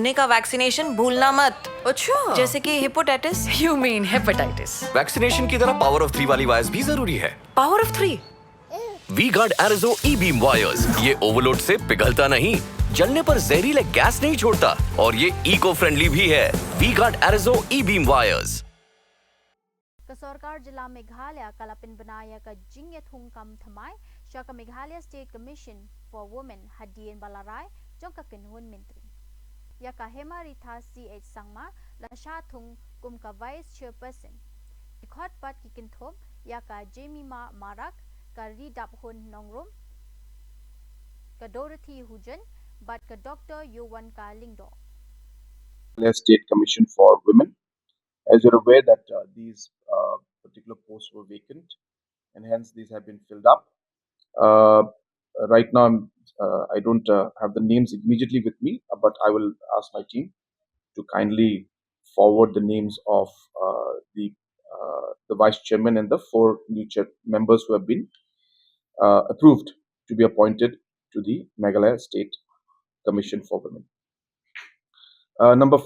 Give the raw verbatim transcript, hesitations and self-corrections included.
ने का वैक्सीनेशन भूलना मत। अच्छा। जैसे कि hepatitis. You mean hepatitis? Vaccination की तरह पावर ऑफ थ्री वाली वायर्स भी जरूरी है। Power of three. V guard एरिजो ई बीम वायर्स, ये ओवरलोड से पिघलता नहीं, जलने पर जहरीले गैस नहीं छोड़ता और ये इको फ्रेंडली भी है। वी गार्ड एरिजो ई beam wires. Ka sorkar jylla Meghalaya ka la pynbna ïa ka jingïathung kam thymmai sha ka Meghalaya State Commission for Women hadien ba la rai jong ka kynhun myntri. Ïa ka Hemaritha C H Sangma la shah thung kum ka Vice Chairperson. Ki khot pat ki kynthup ïa ka Jemima Marak, ka Ridaphun Nongrum, ka Dorothy Hujen bad ka Doctor Yowanka Lyngdoh. Meghalaya State Commission for Women. As you're aware that uh, these uh, particular posts were vacant, and hence these have been filled up. Uh, right now, I'm, uh, I don't uh, have the names immediately with me, uh, but I will ask my team to kindly forward the names of uh, the uh, the vice chairman and the four new chair members who have been uh, approved to be appointed to the Meghalaya State Commission for Women. Uh, number